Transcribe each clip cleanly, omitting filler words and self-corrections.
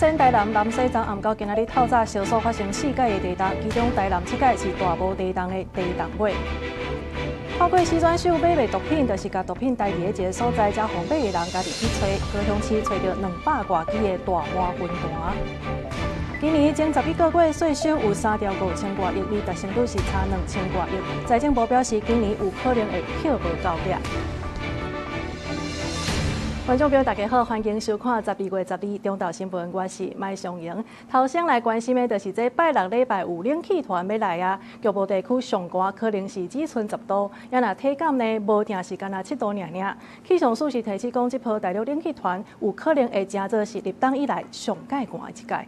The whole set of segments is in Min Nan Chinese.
仙台南南西昨暗到今仔日透早相數發生四擺的地動，其中台南這擺是大埔地動的地動尾。透過時轉手買賣毒品，就是共毒品待佇咧一个所在，才予買的人家己去揣。高雄市揣著200外支的大麻薰彈。今年前11個月稅收有3兆5000外億，離達成率是差2000外億。財政部表示，今年有可能會扣無夠額。觀眾朋友，大家好，歡迎收看12月12中晝新聞，我是麥尚瑩。頭先來關心的，就是這拜六禮拜有冷氣團欲來啊，局部地區上寒可能是只賰10度，抑若體感呢，無定是干焦7度爾爾。氣象署是提醒講，這波大陸冷氣團有可能會成做是立冬以來上蓋寒的一屆。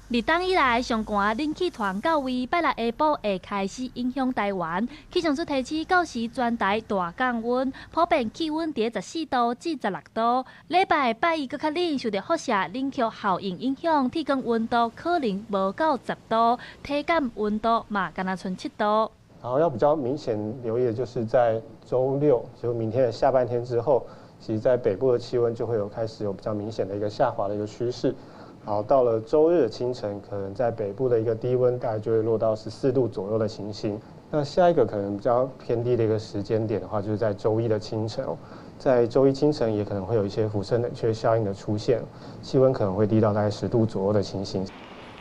立冬以來上寒冷氣團到位，拜六下晡會開始影響台灣。氣象署提醒，到時全台大降溫，普遍氣溫佇14度至16度。禮拜拜一閣較冷，受著輻射冷卻效應影響，體感溫度可能無到10度，體感溫度嘛干焦賰7度。然後要比較明顯留意的就是在週六，就明天的下半天之後，其實在北部的氣溫就會有開始有比較明顯的一個下滑的一個趨勢。好，到了週日的清晨，可能在北部的一個低溫大概就會落到14度左右的情形。那下一個可能比較偏低的一個時間點的話，就是在週一的清晨哦，在週一清晨也可能會有一些輻射冷卻效應的出現，氣溫可能會低到大概10度左右的情形。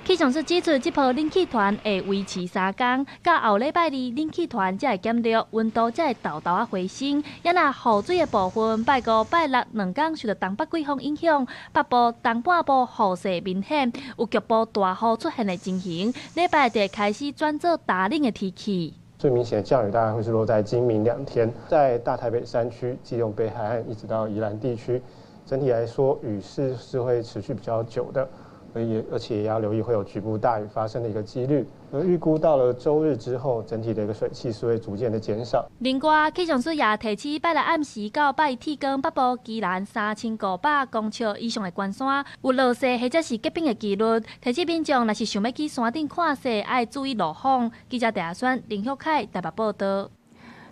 氣象署指出，這波冷氣團會維持3工，到後禮拜二冷氣團才會減弱，溫度才會沓沓仔回升。抑若雨水的部分，拜五、拜六兩工受著東北季風影響，北部、東半部雨勢明顯，有局部大雨出現的情形。禮拜就會開始轉做乾冷的天氣。最明顯的降雨大概會是落在今明兩天，在大台北山區、基隆北海岸一直到宜蘭地區，整體來說雨勢是會持續比較久的。而且也要留意會有局部大雨發生的一個幾率。而預估到了週日之後，整體的一個水汽是會逐漸的減少。另外，氣象署也提醒，拜六暗時到拜一天光，北部宜蘭3500公尺以上的懸山有落雪或者是結冰的幾率。提醒民眾，若是想欲去山頂看雪，愛注意路況。記者鄭選、林旭凱台北報導。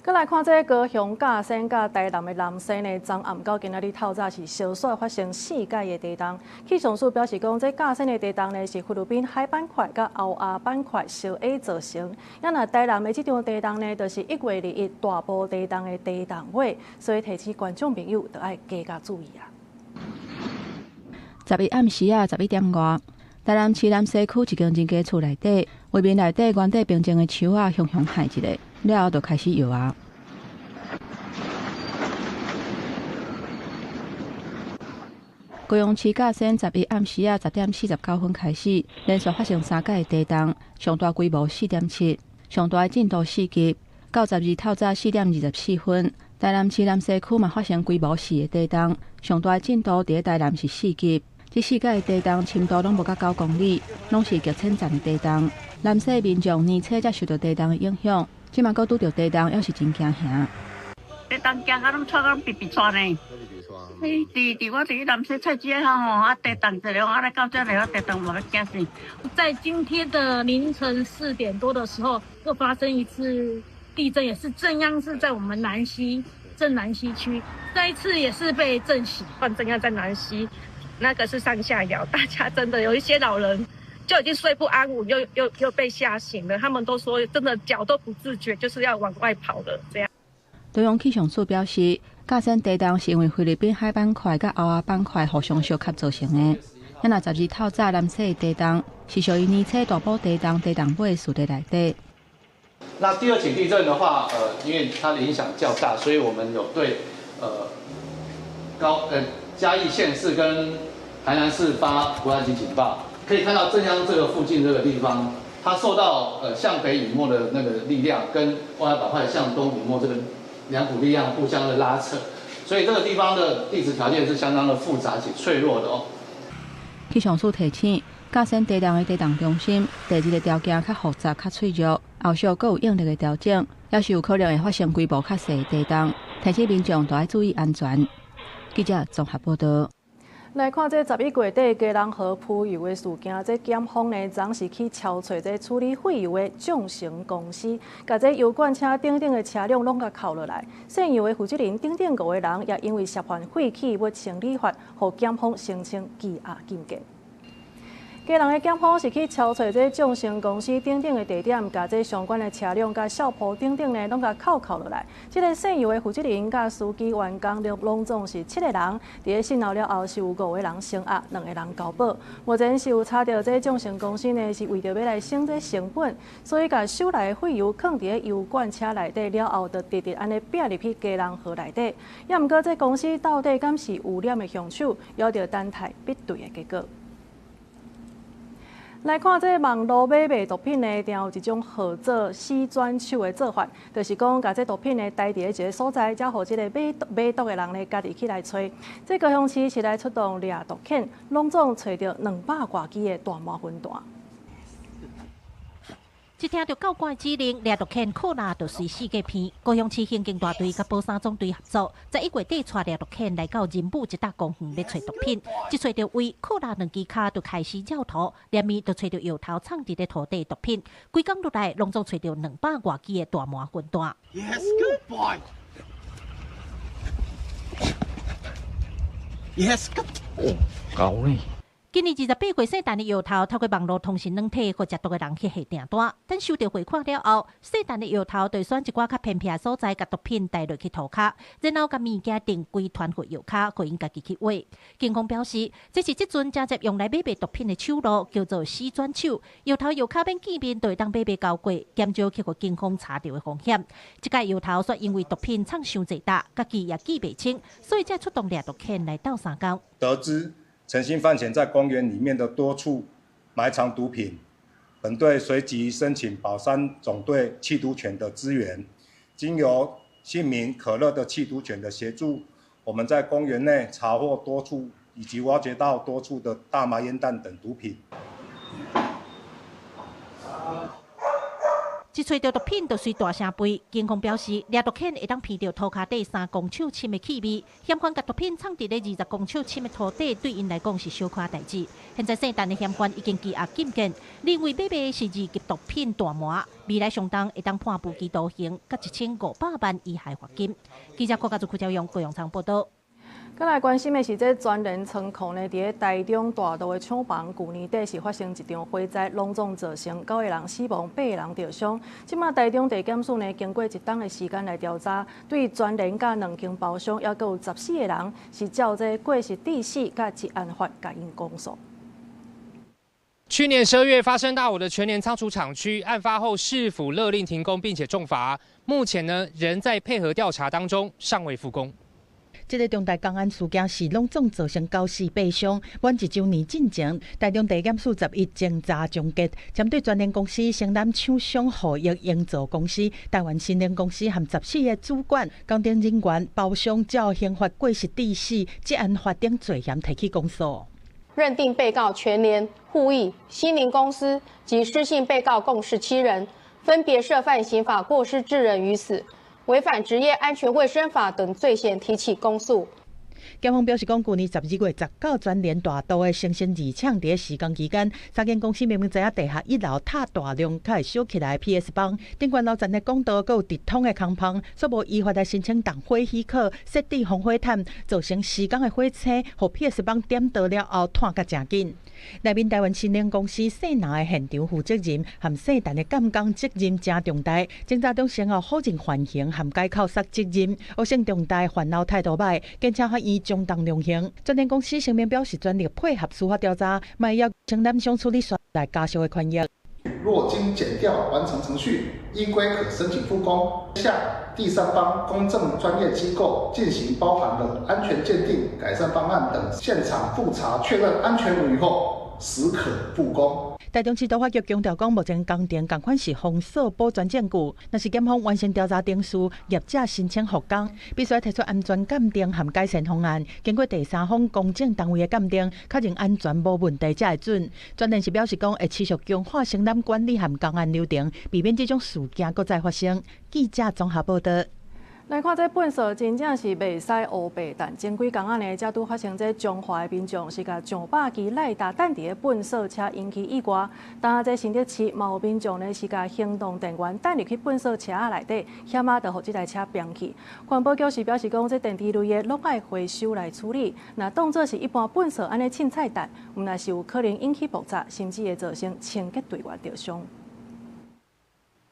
閣來看這高雄甲仙佮台南的南勢呢，昨暗到今仔日透早是相續發生四擺的地動。氣象署表示講，這甲仙的地動呢是菲律賓海板塊佮歐亞板塊相挨造成。抑若台南的這場地動呢，就是1月21大埔地動的地動尾，所以提醒觀眾朋友著愛加加注意啊。11暗時仔11點外，台南市南西區一間人家厝內底，畫面內底原底平靜的樹仔，雄雄撼一下，了後就開始搖啊。高雄市甲仙11暗時仔10點49分開始，連續發生三擺的地動，上大規模4.7，上大的震度4級。到12透早4點24分，台南市南西區嘛發生規模4的地動，上大的震度佇台南是4級。這四擺的地動深度攏無甲9公里，攏是極淺層的地動。南勢民眾年初才受著地動的影響，這馬閣拄著地動，猶是真驚嚇。地動驚甲攏掣甲攏覕覕掣呢。嘿，佇我佇南勢菜市仔吼，啊地動一下，啊來到這裡，地動嘛欲驚死。在今天的凌晨4點多的時候，又發生一次地震，也是震央是在我們南溪鎮南溪區，那一次也是被震醒。震央在南溪，那個是上下搖，大家真的有一些老人就已經睡不安穩，又被嚇醒了。他們都說真的腳都不自覺，就是要往外跑了這樣。中央氣象署表示，甲仙地動是因為菲律賓海板塊佮歐亞板塊互相相吸造成的。抑若12透早南勢的地動是屬於年初大埔地動地動尾事例內底。那第二起地震的話，因為它的影響較大，所以我們有對嘉義縣市跟台南市發國家級警報。可以看到震央這個附近這個地方，它受到向北隱沒的那個力量，跟外海板塊向東隱沒這個兩股力量互相的拉扯，所以這個地方的地質條件是相當的複雜且脆弱的哦。氣象署提醒，甲仙地動的地動中心地質的條件較複雜、較脆弱，後續閣有應力的調整，猶是有可能會發生規模較細的地動，提醒民眾都愛注意安全。記者綜合報導。來看這11月底基隆河鋪油的事件，這檢方呢，昨是去抄揣這處理廢油的眾成公司，共這油罐車等等的車輛攏共扣落來。盛油的負責人等等五个人，也因為涉犯廢棄物清理法，予檢方申請羈押禁見。基隆的檢方是去抄揣這眾成公司等等的地點，共這相關的車輛、佮數簿等等呢，攏共扣扣落來。這个盛油的負責人佮司機員工，攏總是七个人。佇咧訊後了後，是有五个人聲押，兩个人交保。目前是有查著這眾成公司呢，是為著欲來省這成本，所以共收來的廢油囥佇咧油罐車內底了後，就直直按呢拚入去基隆河內底。也毋過，這公司到底敢是污染的兇手，猶著等待比對的結果。來看這網路買賣毒品呢，定有一種號做死轉手的做法，就是講共這毒品呢，待佇咧一个所在，才予這个買毒買毒的人呢，家己去來揣。這高雄市是來出動掠毒犬，攏總揣著兩百外支的大麻粉彈。一聽著教官指令，掠毒犬柯拉就隨四界鼻。高雄市刑警大隊佮寶山總隊合作，十一月底帶掠毒犬來到仁武一搭公園欲揣毒品，一揣著位，柯拉兩支跤就開始繞塗，連面就揣著藥頭藏佇咧塗底毒品。規工落來，攏總揣著兩百外支的大麻粉彈。 Yes, good boy. Yes, good. 哦，夠呢。今年28歲姓陳的藥頭，透過網路通訊軟體，予食毒的人去下訂單。等收著匯款了後，姓陳的藥頭就選一寡較偏僻的所在，共毒品帶落去塗跤，然後共物件定規團去藥跤，予𪜶家己去挖。警方表示，這是這陣誠濟用來買賣毒品的手路，叫做死轉手。藥頭藥跤免見面，就會當買賣交過，減少去予警方查著的風險。這擺藥頭煞因為毒品藏傷濟擔，家己也記袂清，所以才出動掠毒犬來鬥相共。得知陳姓犯嫌在公園裡面的多處埋藏毒品，本隊隨即申請寶山總隊緝毒犬的支援，經由姓名可樂的緝毒犬的協助，我們在公園內查獲多處以及挖掘到多處的大麻煙彈等毒品。一揣著毒品，就隨大聲吠。警方表示，掠毒犬會當鼻著塗跤底3公尺深的氣味，嫌犯共毒品藏佇咧20公尺深的塗底，對𪜶來講是小可代誌。現在姓陳的嫌犯已經羈押禁見，認為買賣的是二級毒品大麻，未來相當會當判無期徒刑，佮1500萬以下罰金。記者郭家祖、柯昭勇、高雄場報導。閣來關心的是，這全聯倉庫呢，佇咧台中大道的廠房，舊年底是發生一場火災，攏總造成九个人死亡，八個人著傷。這馬台中地檢署呢，經過一冬的時間來調查，對全聯佮兩間包商，猶閣有14個人是照這過失致死佮職安法共𪜶公訴。去年12月發生大火的全聯倉儲廠區，案發後市府勒令停工，並且重罰。目前呢，仍在配合調查當中，尚未復工。這个重大工安事件是攏總造成九死八傷。滿一週年進前，台中地檢署十一偵查終結，針對全聯公司、承攬廠商互益營造公司、台灣新聯公司和14個主管、工程人員、包商，照刑法過失致死、職安法等罪嫌提起公訴。認定被告全聯、互益、新聯公司及失信被告共17人，分別涉犯刑法過失致人於死、違反職業安全衛生法等罪嫌提起公訴。檢方表示，講舊年12月19，全聯大道的誠新二廠佇咧施工期間，三間公司明明知影地下一樓塔大量較會燒起來 PS 枋，頂懸樓層的管道閣有直通的空縫，煞無依法來申請動火許可，設置防火毯，造成施工的火星，予 PS 枋點著了後，湠甲誠緊。內面台灣新能公司姓林的現場負責人和姓陳的監工責任誠重大，偵查中先後否認犯行和解扣殺責任，惡性重大，犯後態度䆀，檢察法院將當量刑。全聯公司聲明表示，全力配合司法調查，嘛會要承擔商處理來家屬的權益。若經檢調完成程序，依規可申請復工，向第三方公證專業機構進行包含了安全鑑定、改善方案等現場複查，確認安全無虞後，始可復工。台中市都發局強調講，目前工程仝款是封鎖保全證據，若是檢方完成調查程序，業者申請復工，必須提出安全鑑定和改善方案，經過第三方公證單位的鑑定，確認安全無問題才會准。全聯是表示講，會持續強化生產管理和工安流程，避免這種事件閣再發生。記者綜合報導。來看這糞掃真正是袂使烏白擲。前幾工仔呢，才拄發生這彰化的民眾是共上百支賴達擲佇咧糞掃車引起意外。當這新竹市嘛有民眾呢是共行動電源擲入去糞掃車仔內底，險仔就予這台車崩去。環保局是表示講，這電池類的攏愛回收來處理。若當做是一般糞掃按呢凊彩擲，毋但是有可能引起爆炸，甚至會造成清潔隊員著傷。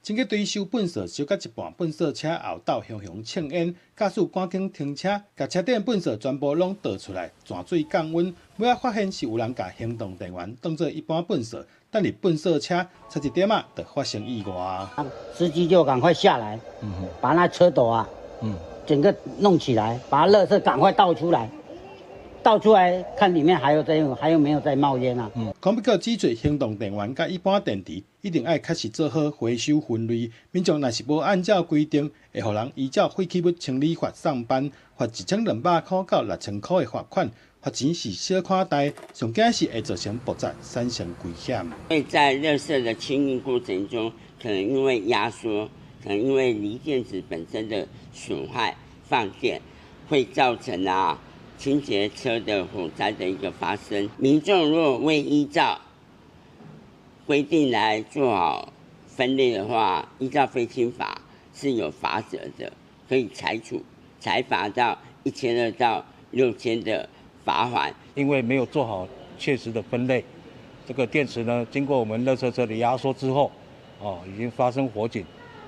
清潔隊收糞掃收到一半，糞掃車後斗雄雄衝煙，駕駛趕緊停車，共車頂糞掃全部攏倒出來，泉水降溫。尾仔發現是有人共行動電源當做一般糞掃，擲入糞掃車，差一點仔就發生意外。司機就趕快下來，把那車斗啊，整個弄起來，把垃圾趕快倒出來。倒出來看裡面還有在還有沒有在冒煙啊？環保局指出，行動電源佮一般電池一定愛確實做好回收分類。民眾若是無按照規定，會予人依照廢棄物清理法送辦，罰1200箍到6000箍的罰款。罰錢是小看代，上驚是會造成爆炸，產生危險。在垃圾的清運過程中，可能因為壓縮，可能因為鋰電池本身的損害放電，會造成啊。清潔車的火災的一個發生，民眾若未依照規定來做好分類的話，依照廢清法是有罰則的，可以裁處裁罰到1200到6000的罰款。因為沒有做好切實的分類，這個電池呢，經過我們垃圾車的壓縮之後，哦，已經發生火警，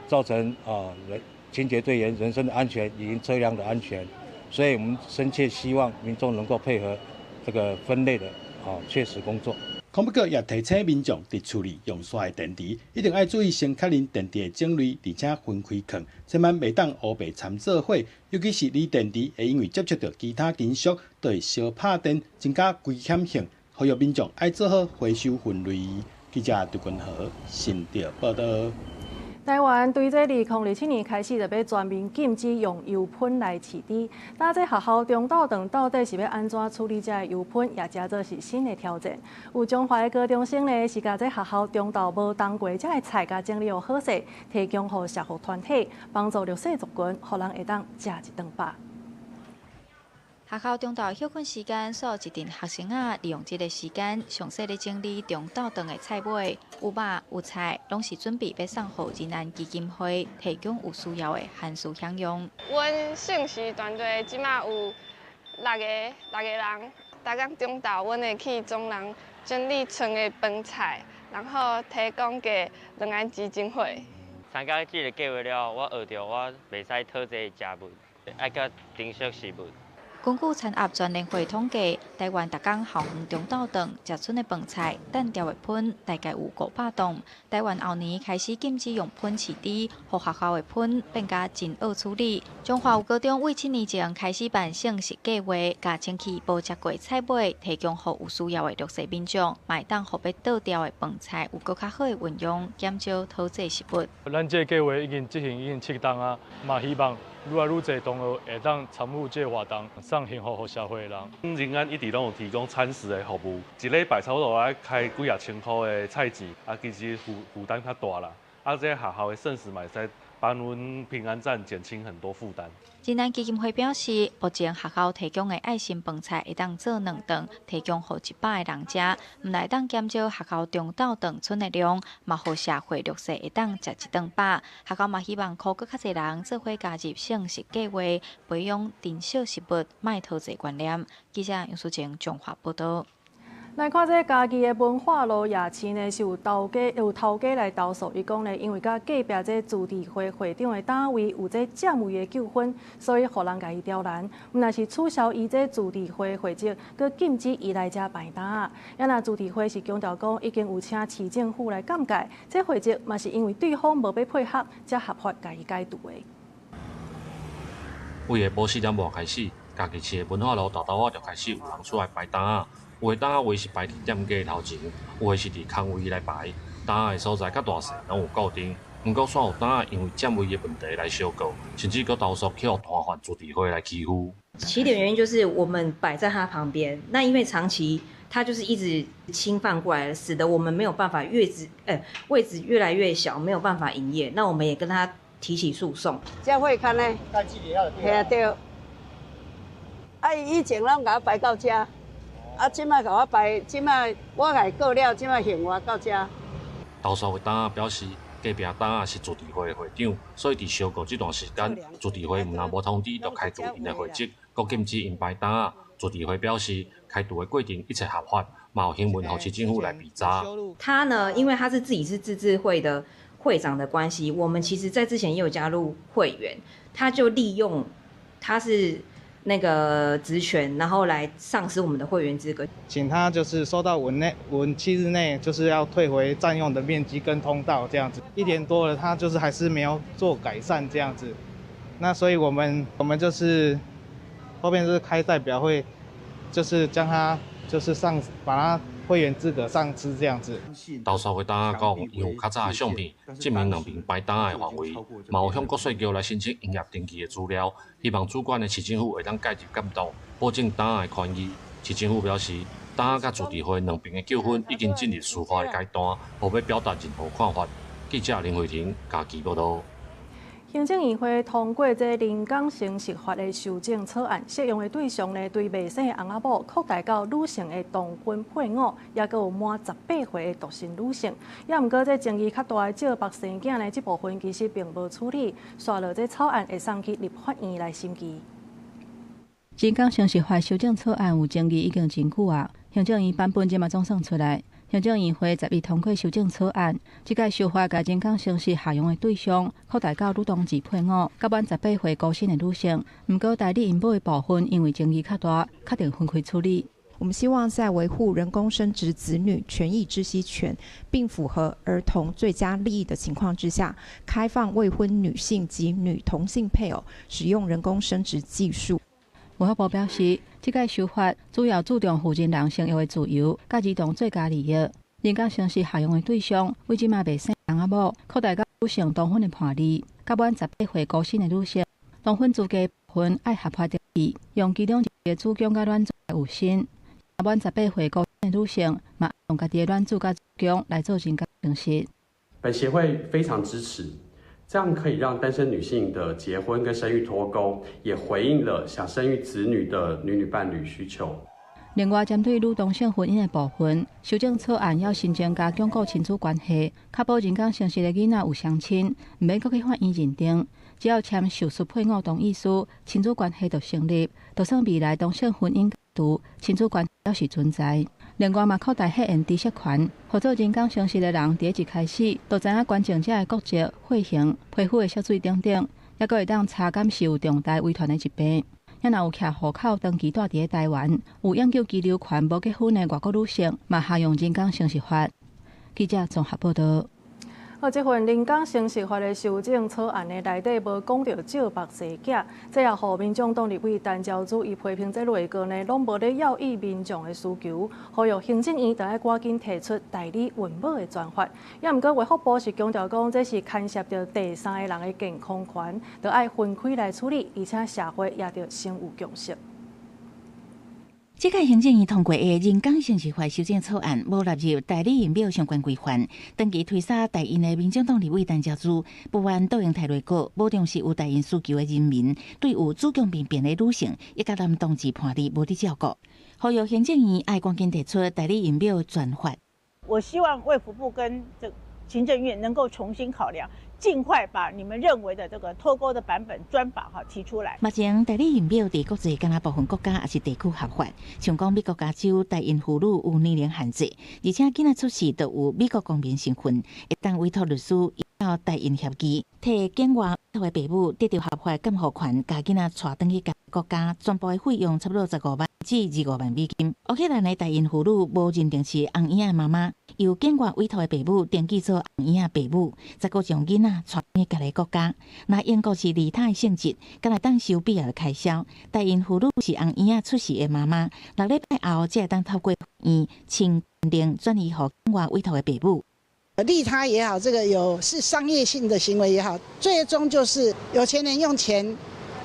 造成啊人清潔隊員人身的安全以及車輛的安全。所以我們深切希望民眾能夠配合這個分類的啊切實工作。環保局也提醒民眾，佇厝裡用煞的電池，一定愛注意先確認電池的種類，而且分開囥，千萬袂當烏白摻做伙。尤其是鋰電池會因為接觸著其他金屬，就會燒拍電，增加危險性。呼籲民眾愛做好回收分類。記者杜君和新竹報導。台灣對這2027年開始就欲全面禁止用油噴來飼豬，但這學校中晝頓到底是欲按怎處理這个油噴，也成做是新的挑戰。有彰化的高中生呢，是共這學校中晝無動過這个菜共整理予好勢，提供予社福團體幫助弱勢族群，予人會當食一頓飽。學校中晝歇睏時間，所有一陣學生仔利用這个時間，詳細咧整理中晝頓的菜尾，有肉有菜，攏是準備欲送予仁安基金會，提供有需要的寒暑享用。阮聖時團隊這馬有六個人，逐工中晝阮會去幫人整理賰的飯菜，然後提供給仁安基金會。參加這个計畫了後，我學著我袂使討這個食物，愛較珍惜食物。根據餐盒全聯會統計，台灣逐工校園中晝頓食賰的飯菜，擲掉的噴大概有500噸。台灣後年開始禁止用噴飼豬，予學校的噴變甲真惡處理。彰化有高中為7年前開始辦聖食計畫，共清氣無食過菜尾，提供予有需要的弱勢民眾，嘛會當予欲倒掉的飯菜有閣較好的運用，減少討債食物。咱這个計畫已經執行已經7冬啊，嘛希望愈來愈濟同學會當參與這个活動，送幸福予社會的人。仁安一直攏有提供餐食的服務，一禮拜差不多愛開幾仔千箍的菜錢，啊，其實負擔較大啦。啊，這學校的剩食嘛會使幫阮平安站減輕很多負擔。仁安基金會表示，目前學校提供的愛心飯菜會當做兩頓，提供予100個人食，毋但會當減少學校中晝頓賰的量，嘛予社會弱勢會當食一頓飽。學校嘛希望呼閣較濟人做伙加入聖食計畫，培養珍惜食物、莫討債觀念。記者楊淑靜彰化報導。來看這嘉義的文化路夜市呢，是有頭家來投訴，伊講呢，因為佮隔壁這自治會會長的攤位有這佔位的糾紛，所以予人共伊刁難。毋但是取消伊這自治會會籍，閣禁止伊來遮擺攤。啊若自治會是強調講，已經有請市政府來鑑界，這會籍嘛是因為對方無欲配合，才合法共伊解除的。為下晡4點外開始，嘉義市的文化路沓沓仔就開始有人出來擺攤仔。有的攤仔位是擺佇店家頭前，有的是佇空位來擺。攤仔的所在佮大細攏有固定，毋過煞有攤仔因為佔位的問題來相告，甚至閣投訴去予攤販自治會來欺負。起點原因就是我們擺在他旁邊，那因為長期他就是一直侵犯過來，使得我們沒有辦法位置越來越小，沒有辦法營業。那我們也跟他提提起訴訟。這會看呢？係啊對。啊，以前攏共我排到遮，啊，這擺共我排，這擺我共伊告了，這擺還我到遮。投訴的檔仔表示，隔壁檔仔是自治會的會長，所以佇相告這段時間，自治會毋但無通知就開除𪜶的會籍，閣禁止𪜶擺檔仔。自治會表示，開除的過程一切合法，嘛有行文予市政府來備查。他呢，因為他是自己是自治會的會長的關係，我們其實在之前也有加入會員，他就利用他是那個職權，然後來喪失我們的會員資格。請他就是收到文內文7日內，就是要退回佔用的面積跟通道這樣子。1年多了，他就是還是沒有做改善這樣子。那所以我們就是後面就是開代表會，就是將他就是上把他會員資格喪失這樣子。投訴的檔仔講，𪜶有較早的相片，證明兩邊擺檔仔的範圍，嘛有向國稅局來申請營業登記的資料，希望主管的市政府會當介入監督，保證檔仔的權益。市政府表示，檔仔佮自治會兩邊的糾紛已經進入司法的階段，無欲表達任何看法。記者林慧婷嘉義報導。行政院會通過這人工生殖法的修正草案，適用的對象呢，對未生的翁仔某擴大到女性的同婚配偶，也閣有滿18歲的獨身女性。也毋過，這爭議較大的借腹生囝呢，這部分其實並無處理。煞落這草案會送去立法院來審議。人工生殖法修正草案有爭議已經真久啊，行政院版本這馬總算出來。行政院會11通過修正草案，這屆修法共人工生殖合用的對象擴大到女同志配偶，佮滿18歲孤身的女性。毋過代理孕母的部分，因為爭議較大，決定分開處理。我們希望在維護人工生殖子女權益知悉權，並符合兒童最佳利益的情況之下，開放未婚女性及女同性配偶使用人工生殖技術。衛福部表示，這屆修法主要注重負責人生育的自由，佮兒童最佳利益。人工生殖合用的對象，為這馬未生翁仔某，擴大到女性同婚的伴侶，佮滿18歲孤身的女性，同婚資格部分愛合法登記，用其中一个子宮佮卵子來受孕。滿18歲孤身的女性，嘛用家己的卵子佮子宮來做人工生殖。本協會非常支持。這樣可以讓單身女性的結婚跟生育脫鈎，也回應了想生育子女的女女伴侶需求。另外，針對女同性婚姻的部分，修正草案要新增加鞏固親子關係，確保人工生殖的囡仔有雙親，毋免閣去法院認定，只要簽手術配偶同意書，親子關係就成立。就算未來同性婚姻除，親子關係猶是存在。另外嘛，擴大血緣知悉權，予做人工生殖的人，佇一開始就知影捐贈者的國籍、血型、皮膚的色水等等，猶閣會當查敢是有重大遺傳的疾病。也若有携戶口長期住佇咧台灣，有永久居留權無結婚的外國女性，嘛合用人工生殖法。記者綜合報導。好，這份人工生殖法的修正草案呢，內底無講著借腹生囝，這也予民眾黨立委陳昭姿伊批評這內閣呢，攏無咧要意民眾的需求，呼籲行政院著愛趕緊提出代理孕母的專法。也毋過衛福部是強調講，這是牽涉著第三个人的健康權，著愛分開來處理，而且社會也著先有共識。這屆行政院通過的人工生殖法修正草案，無納入代理孕母相關規範。長期推捒代孕的民眾黨立委陳昭姿，不滿倒用提內閣，無重視有代孕需求的人民，對有子宮病變的女性，以及男同志伴侶無佇照顧，呼籲行政院愛趕緊提出代理孕母專法。我希望衛福部跟這行政院能夠重新考量，盡快把你們認為的這個脫鈎的版本專法哈提出來。目前代理孕母佇國際敢若部分國家抑是地區合法，像講美國加州代孕婦女有年齡限制，而且囡仔出世就有美國公民身份，會當委託律師依照代孕協議，替境外的爸母得著合法監護權，共囡仔帶轉去國家，全部的費用差不多15萬至25萬美金。烏克蘭的代孕婦女無認定是紅嬰仔的媽媽，由境外委託的爸母登記做紅嬰仔爸母，才閣將囡仔帶去別个國家。若英國是利他的性質，敢會當收必要的開銷。代孕婦女是紅嬰仔出世的媽媽，6禮拜後才會當透過法院親令轉移予境外委託的爸母。利他也好，這個有是商業性的行為也好，最終就是有錢人用錢，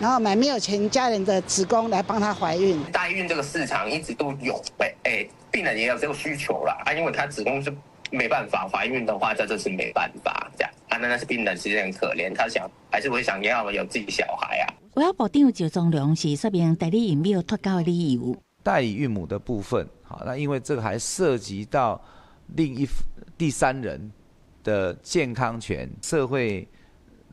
然後買沒有錢家人的子宮來幫她懷孕。代孕這個市場一直都有，病人也有這個需求啦，啊，因為他子宮是沒辦法懷孕的話，這就是沒辦法這樣。啊，那是病人其實很可憐，他想還是會想要有自己小孩啊。衛福部長趙宗龍是說明代理孕母脫鈎的理由。代理孕母的部分，好，那因為這個還涉及到另一第三人的健康權、社會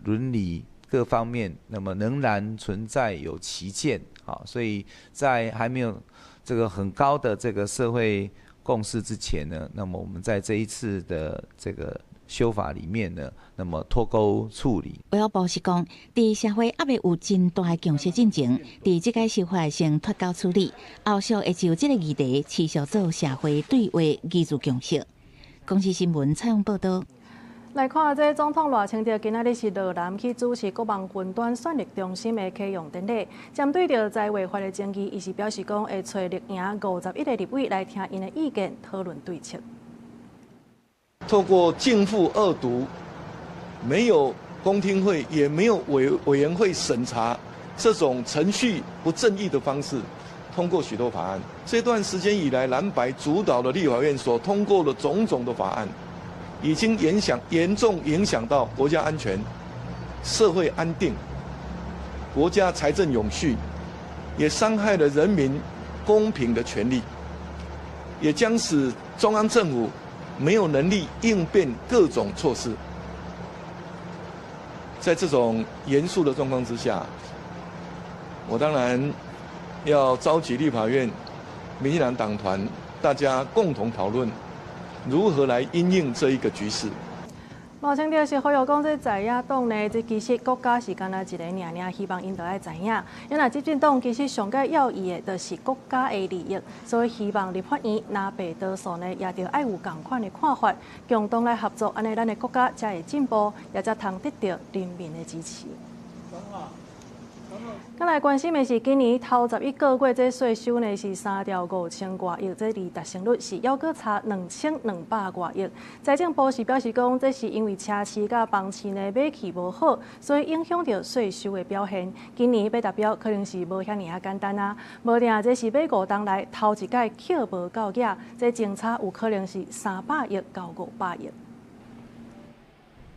倫理各方面，那麼仍然存在有歧見，好，所以在還沒有這個很高的這個社會共識之前呢，那麼我們在這一次的這個修法裡面呢，那麼脫鈎處理。衛福部是講，佇社會猶未有真大的共識進前，佇這個修法先脫鈎處理，後續會就這個議題持續做社會對話凝聚共識。公視新聞採訪報導。來看這總統賴清德今仔日是落南去主持國防雲端算力中心的啟用典禮，針對著在違法的爭議，伊是表示講會揣綠營51個立委來聽𪜶的意見，討論對策。透過逕付二讀，沒有公聽會，也沒有委員會審查，這種程序不正義的方式通過許多法案。這段時間以來，藍白主導的立法院所通過的種種的法案，已經嚴重影響到國家安全、社會安定、國家財政永續，也傷害了人民公平的權利，也將使中央政府沒有能力應變各種措施。在這種嚴肅的狀況之下，我當然要召集立法院、民進黨黨團，大家共同討論如何來因應這一個局勢。賴清德是呼籲講，這在野黨呢，這其實國家是干焦一個爾爾，希望𪜶著愛知影。因為執政黨其實上蓋要義的，就是國家的利益，所以希望立法院藍白多數呢，也著愛有仝款的看法，共同來合作，按呢咱的國家才會進步，也才通得著人民的支持。再來關心的是，今年頭11個月這稅收呢是3兆5千外億，這離達成率是猶閣差2200外億。財政部是表示講，這是因為車市佮房市呢買氣無好，所以影響著稅收的表現。今年欲達標可能是無遐爾仔簡單啊，無定這是欲5冬來頭一擺扣無夠額，這前差有可能是300億到500億。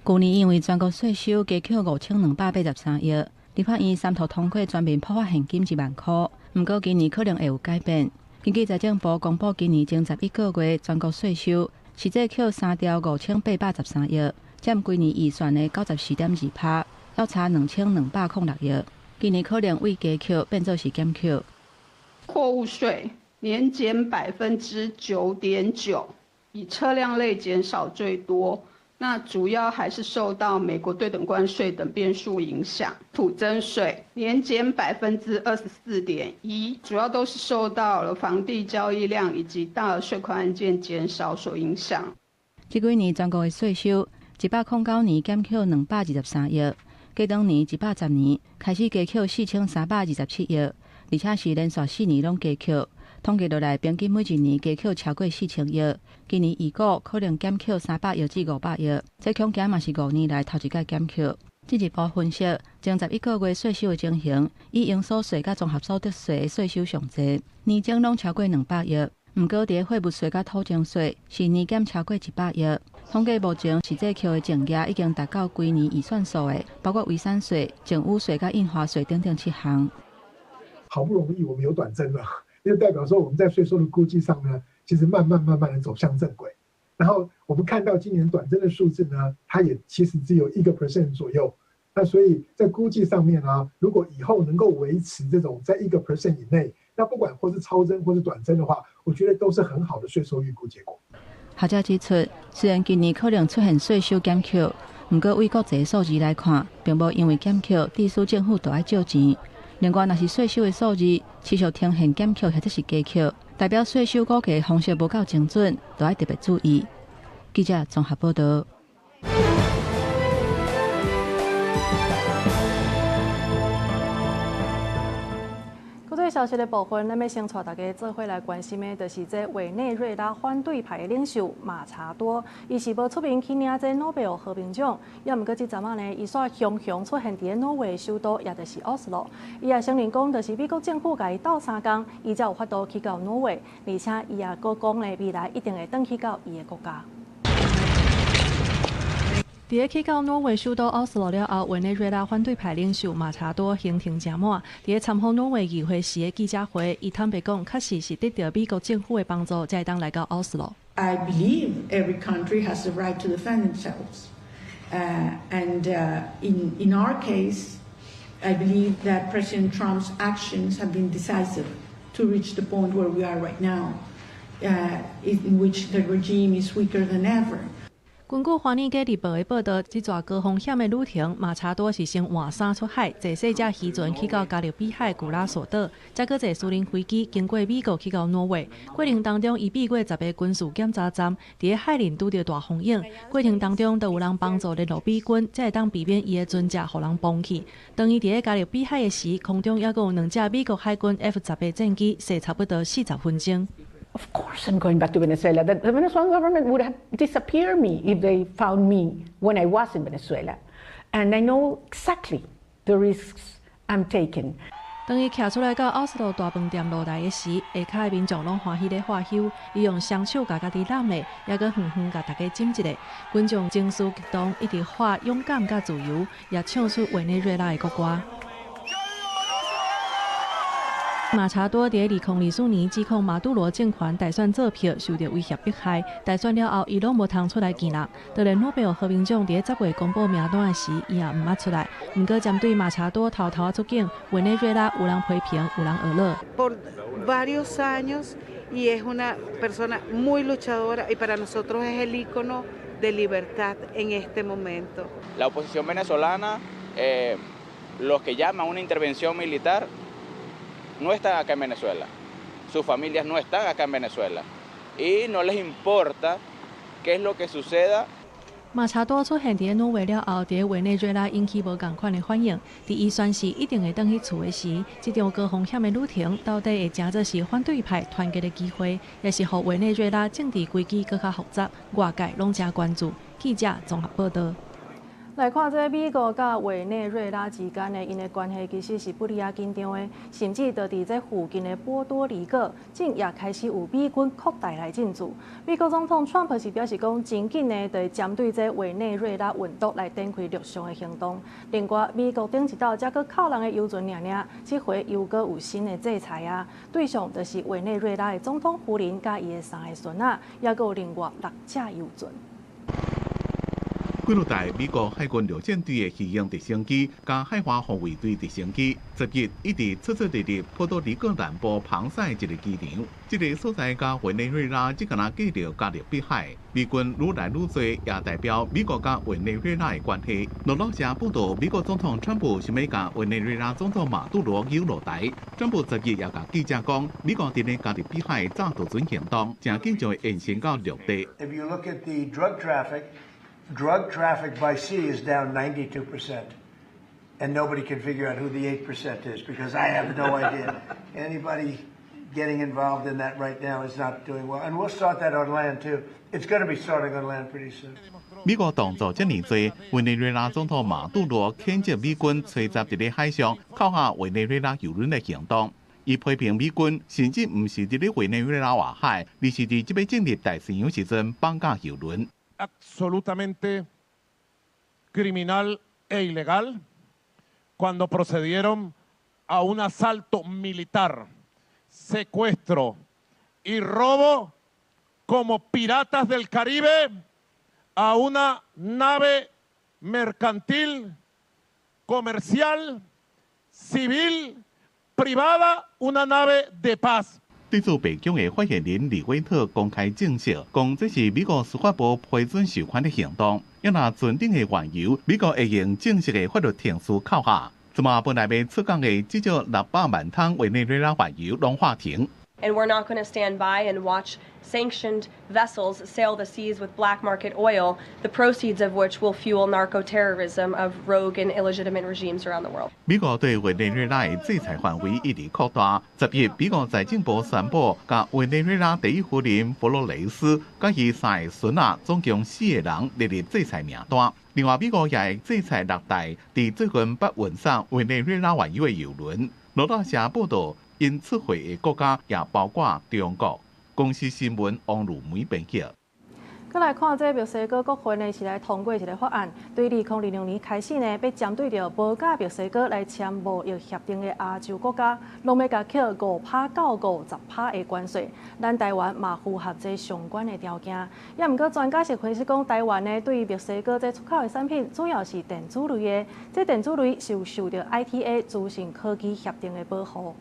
去年因為全國稅收加扣5283億。立法院三讀通過全面普發現金1萬箍，毋過今年可能會有改變。根據財政部公布，今年前11個月全國稅收實際扣3兆5813億，佔規年預算的94.2%，猶差2206億。今年可能為加扣變做是減扣。貨物稅年減9.9%，以車輛類減少最多。那主要還是受到美國對等關稅等變數影響。土增稅年減24.1%，主要都是受到了房地交易量以及大額稅款案件減少所影響。這幾年全國的稅收，109年減扣223億，過當年110年開始加扣4327億，而且是連續4年攏加扣。統計落來，平均每一年加扣超過4000億。今年預估可能減扣300億至500億，這恐驚嘛是5年來頭一擺減扣。進一步分析，前11個月稅收的情形，以營所稅佮綜合所得稅的稅收上濟，年增攏超過200億。毋過，佇貨物稅佮土增稅是年減超過100億。統計目前實際扣的淨額已經達到規年預算數的，包括遺產稅、贈與稅佮印花稅等等7項。好不容易我們有短增了。就代表說我們在稅收的估計上呢，其實慢慢慢慢的走向正軌。然後我們看到今年短增的數字呢，它也其實只有1% 左右。那所以在估計上面呢，如果以後能夠維持這種在1% 以內，那不管或是超增或是短增的話，我覺得都是很好的稅收預估結果。學者指出，雖然今年可能出現稅收減扣，毋過對國際數字來看，並無因為減扣，致使政府就愛借錢。另外，若是稅收的數字持續呈現減扣或者是加扣，代表稅收估計方式無夠精準，都愛特別注意。記者綜合報導。消息的部分，咱欲先帶大家做伙來關心的，就是這委內瑞拉反對派的領袖馬查多，伊是無出面去領這諾貝爾和平獎，也毋過這陣仔呢，伊煞雄雄出現佇咧挪威首都，也就是奧斯陸。伊也承認講，就是美國政府共伊鬥相共，伊才有法度去到挪威，而且伊也閣講呢，未來一定會轉去到伊的國家。佇咧去到挪威首都奧斯陸了後，委內瑞拉反對派領袖馬查多行程誠滿。佇咧參訪挪威議會時的記者會，伊坦白講，確實是得著美國政府的幫助，才會當來到奧斯陸。 I believe every country has the right to defend themselves, and in our case, I believe that President Trump's actions have been decisive to reach the point where we are right now, in which the regime is weaker than ever. 根據《華爾街日報》的報導，這逝高風險的旅程，馬查多是先換衫出海，坐細隻漁船去到加勒比海古拉索島，再閣坐私人飛機經過美國去到挪威。過程當中，伊避過10個軍事檢查站，佇咧海裡拄著大風湧。過程當中，都有人幫助聯絡美軍，才會當避免伊的船隻予人崩去。當伊佇咧加勒比海的時，空中猶閣有兩隻美國海軍 F-18戰機，踅差不多40分鐘。 Of course, I'm going back to Venezuela. The Venezuelan government would have disappeared me if they found me when I was in Venezuela. And I know exactly the risks I'm taking. 當伊徛出來到奧斯陸大飯店露台的時，下跤的民眾攏歡喜咧喝泅，伊用雙手共家己攬咧，猶閣遠遠共大家斟一下。群眾情緒激動，一直喊勇敢佮自由，也唱出委內瑞拉的國歌。馬查多佇2024年指控馬杜羅政權大選作弊，受著威脅迫害。大選了後，伊攏無通出來見人。當然，諾貝爾和平獎佇咧10月公布名單的時，伊也毋捌出來。毋過，針對馬查多偷偷出境，委內瑞拉有人批評，有人呵咾。 Por varios años y es una persona muy luchadora y para nosotros es el ícono de libertad en este momento. La oposición venezolana, los que llaman una intervención militar, no están acá en Venezuela, sus familias no están acá en Venezuela y no les importa qué es lo que suceda. 馬查多出現佇咧挪威了後，佇咧委內瑞拉引起無仝款的反應。佇伊宣誓一定會轉去厝的時，這場高風險的旅程到底會成做是反對派團結的機會，抑是予委內瑞拉政治危機閣較複雜？外界攏誠關注。記者綜合報導。來看這美國佮委內瑞拉之間的𪜶的關係，其實是不離仔緊張的，甚至就佇這附近的波多黎各，正也開始有美軍擴大來進駐。美國總統川普是表示講，真緊呢，就會針對這委內瑞拉運毒來展開陸上的行動。另外，美國頂一道才閣扣人的油船爾爾，這回又閣有新的制裁啊，對象就是委內瑞拉的總統夫人佮伊的三个孫仔，猶閣有另外六隻油船。幾落台美國海軍陸戰隊的魚鷹直升機佮海華防衛隊直升機，10日一直出出入入波多黎各南部龐薩的一个機場。這个所在佮委內瑞拉只敢若隔著加勒比海，美軍愈來愈濟，也代表美國佮委內瑞拉的關係。路透社報導，美國總統川普想欲共委內瑞拉總統馬杜羅揪落台。川普10日也共記者講，美國佇咧加勒比海炸渡船行動，誠緊就會延伸到陸地。 If you look at the drug traffic, drug traffic by sea is down 92%. And nobody can figure out who the 8% is because I have no idea. Anybody getting involved in that right now is not doing well. And we'll start that on land too. It's going to be starting on land pretty soon. 美國動作這爾濟，委內瑞拉總統馬杜羅譴責美軍吹襲佇咧海上扣下委內瑞拉油輪的行動。伊批評美軍甚至毋是佇咧委內瑞拉外海，而是佇這欲進入大西洋時陣綁架油輪。 Absolutamente criminal e ilegal cuando procedieron a un asalto militar, secuestro y robo como piratas del Caribe a una nave mercantil, comercial, civil, privada, una nave de paz. 對此，白宮的發言人李威特公開證實，講這是美國司法部批准授權的行動。若船頂的原油，美國會用正式的法律程序扣下。這馬本來欲出港的至少600萬桶委內瑞拉原油攏喊停。 And we're not going to stand by and watch sanctioned vessels sail the seas with black market oil, the proceeds of which will fuel narco terrorism of rogue and illegitimate regimes around the world. 美國對委內瑞拉的制裁範圍一直擴大。10日，美國財政部宣布，共委內瑞拉第一夫人弗洛雷斯佮伊三个孫仔，總共四个人列入制裁名單。另外，美國也會制裁六台佇最近捌運送委內瑞拉原油的油輪。路透社報導，𪜶出貨的國家也包括中國。公視新聞王如梅編輯。閣來看這墨西哥國會呢，是來通過一个法案，對2026年開始呢，欲針對著無佮墨西哥來簽貿易協定的亞洲國家，攏欲共扣5趴到50趴的關稅。咱台灣嘛符合這相關的條件。也毋過專家是分析講，台灣呢對墨西哥這出口的產品，主要是電子類的，這電子類是有受著 ITA 資訊科技協定的保護。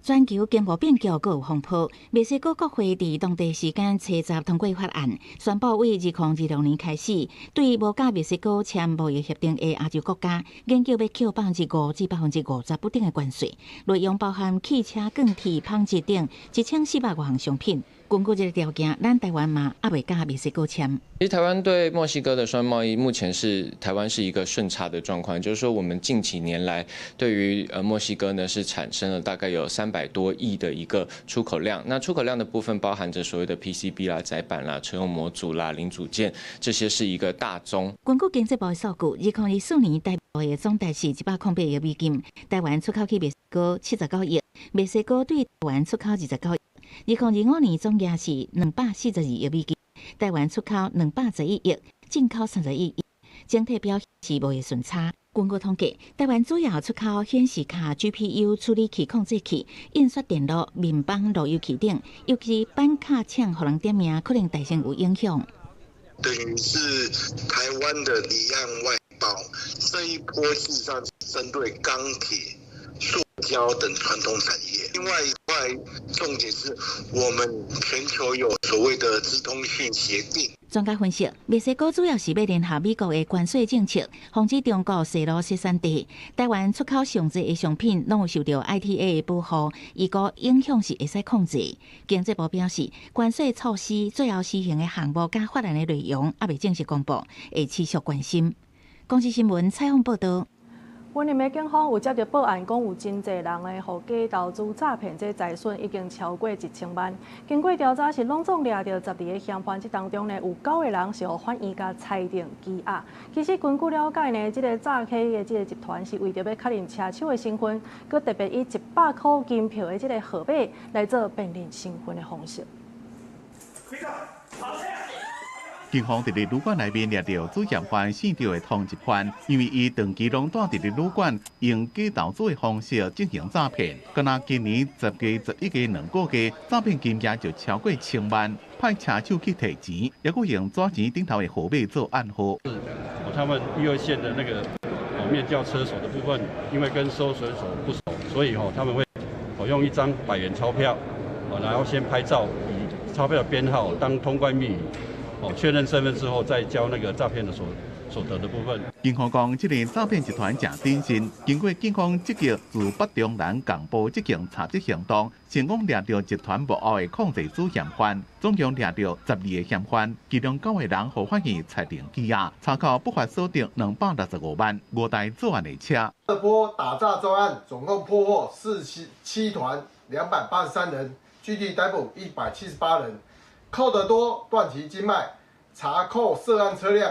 全球經貿變局閣有風波，墨西哥國會佇當地時間初十通過法案，宣布對2026年開始，對無佮墨西哥簽貿易協定的亞洲國家，研究欲扣5%至50%不等的關稅，內容包含汽車、鋼鐵、紡織等1400外項商品。根據這个條件，咱台灣嘛猶未佮墨西哥簽。其實台灣對墨西哥的雙貿易目前是台灣是一個順差的狀況，就是說我們近幾年來對於墨西哥呢是產生了大概有300多億的一個出口量。那出口量的部分包含着所謂的 PCB 啦、載板啦、車用模組啦、零組件，這些是一個大宗。根據經濟部的數據，2024年台貿的總值是108億美金，台灣出口去墨西哥79億，墨西哥對台灣出口29億。2025年總額是242億美金，台灣出口211億，進口31億，整體表現是貿易順差。根據統計，台灣主要出口顯示卡、GPU 處理器、控制器、印刷電路、面板、路由器等，尤其板卡廠予人點名，可能大聲有影響。等於是台灣的離岸外包這一波，事實上針對鋼鐵、塑膠等傳統產業。另外一塊重點是我們全球有所謂的資通訊協定。專家分析，墨西哥主要是欲聯合美國的關稅政策，防止中國削弱生產地。台灣出口上濟的商品攏有受著 ITA 的保護，預估影響是會使控制。經濟部表示，關稅措施最後施行的項目佮法案的內容猶未正式公布，會持續關心。公視新聞採訪報道。雲林的警方有接著報案，講有真濟人的予假投資詐騙，這財損已經超過1000萬。經過調查是攏總掠著12个嫌犯，這當中呢有九個人是予法院共裁定羈押。其實根據了解呢，這个詐欺的這个集團是為著欲確認車手的身份，閣特別以100箍金票的這个號碼來做辨認身份的方式。警方佇咧旅館內面掠著主嫌犯姓趙的通緝犯，因為伊長期攏蹛佇咧旅館，用假投資的方式進行詐騙。敢若今年10月、11月2個月，詐騙金額就超過千萬，派車手去提錢，猶閣用紙錢頂頭的號碼做暗號。是，他們一二線的那個面交車手的部分，因為跟收水手不熟，所以他們會用一張100元鈔票，然後先拍照，以鈔票的編號當通關密語。哦，確認身份之後再交那個詐騙的所得的部分。警方講，這個詐騙集團誠謹慎，經過警方積極自北中南共部執行查緝行動，成功掠著集團幕後的控制主嫌犯，總共掠著12個嫌犯，其中九個人予法院裁定羈押，查扣不法所得265萬，五台作案的車。這波打詐專案總共破獲47團283人，具體逮捕178人。扣得多，斷其經脈，查扣涉案車輛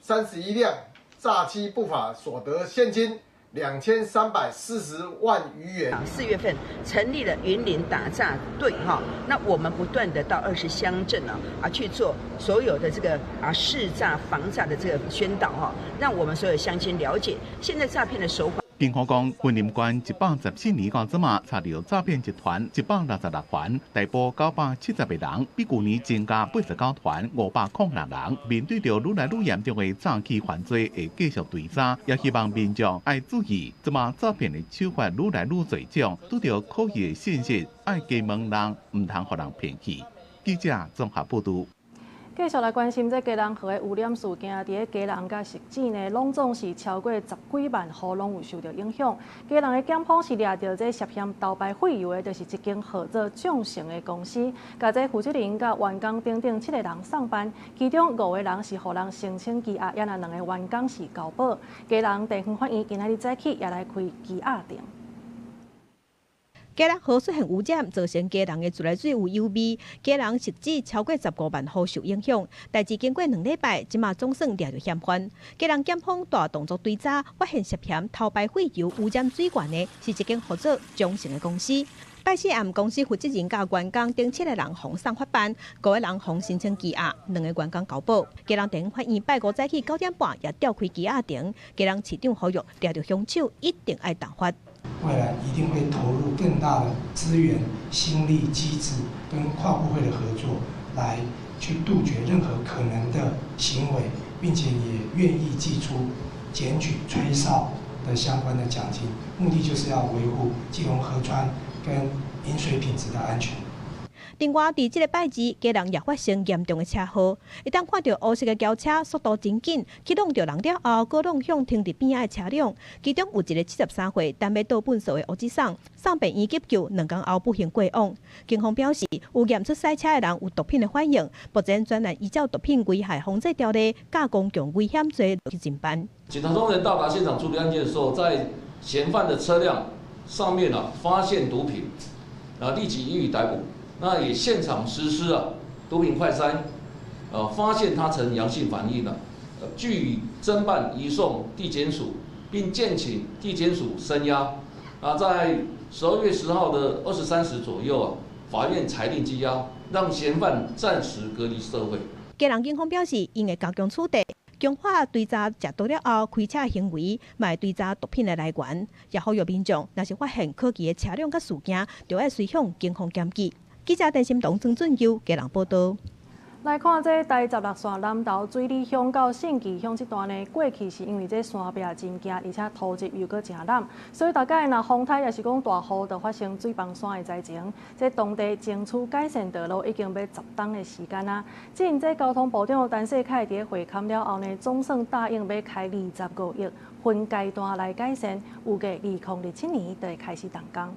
31輛，詐欺不法所得現金2340萬餘元。4月份成立了雲林打詐隊，哈，那我們不斷的到20鄉鎮啊去做所有的這個識詐防詐的這個宣導，哈，讓我們所有鄉親了解現在詐騙的手法。警方講，雲林縣114年到這馬查著詐騙集團166團，逮捕970個人，比舊年增加89團506人。面對著愈來愈嚴重的詐欺犯罪，會繼續追查，也希望民眾愛注意，這馬詐騙的手法愈來愈濟種，拄著可疑的信息，愛加問人，毋通予人騙去。記者綜合報導。繼續來關心這基隆河的污染事件，佇咧基隆佮汐止呢，攏總是超過十幾萬戶攏有受著影響。基隆的檢方是掠著這涉嫌偷排廢油的，就是一間號做眾成的公司，共這負責人佮員工等等七個人送辦，其中五個人是予人申請羈押，猶若兩个員工是交保。基隆地方法院今仔日早起也來開羈押庭。基隆河出現污染，造成基隆的自來水有油味。基隆汐止超過15萬戶受影響。代誌經過2禮拜，這馬總算掠著嫌犯。基隆檢方大動作追查，發現涉嫌偷排廢油污染水源的，是一間號做中成的公司。拜四暗，公司負責人佮員工等七個人予送法辦，五個人予申請羈押，兩个員工交保。基隆地方法院拜五早起9點半也調開羈押庭，基隆市長呼籲掠著兇手一定愛重罰。未來一定會投入更大的資源、心力、機制跟跨部會的合作，來去杜絕任何可能的行為，並且也願意祭出檢舉吹哨的相關的獎金，目的就是要維護基隆河川跟飲水品質的安全。另外，佇這个拜二，基隆也發生嚴重的車禍。會當看著烏色的轎車速度真緊，去挵著人了後，閣挵向停佇邊仔的車輛。其中有一个73歲等欲倒糞埽的烏子送，送病院急救，2工後不幸過往。警方表示，有驗出賽車的人有毒品的反應，目前專案依照毒品危害防制條例，佮公共危險罪去偵辦。警察同仁到達現場處理案件的時候，在嫌犯的車輛上面啊發現毒品，啊立即予以逮捕。那也現場實施啊毒品快篩，發現他呈陽性反應了，據以偵辦移送地檢署，並建請地檢署聲押。啊，在12月10號的23時左右啊，法院裁定羈押，讓嫌犯暫時隔離社會。基隆警方表示，𪜶會加強取締，強化追查食毒了後開車行為，嘛會追查毒品的來源。也呼籲民眾，若是發現可疑的車輛佮事件，就愛隨向警方檢舉。記者陳心彤、曾俊佑基隆報導。來看這台十六線南投水里鄉到信義鄉這段呢，過去是因為這山壁真崎，而且土質又閣誠湳，所以逐擺若風颱抑是講大雨，就發生水崩山的災情。這當地爭取改善道路已經欲10冬的時間啊。之前這交通部長陳世凱佇會勘了後呢，總算答應欲開25億分階段來改善，預計2027年就會開始動工。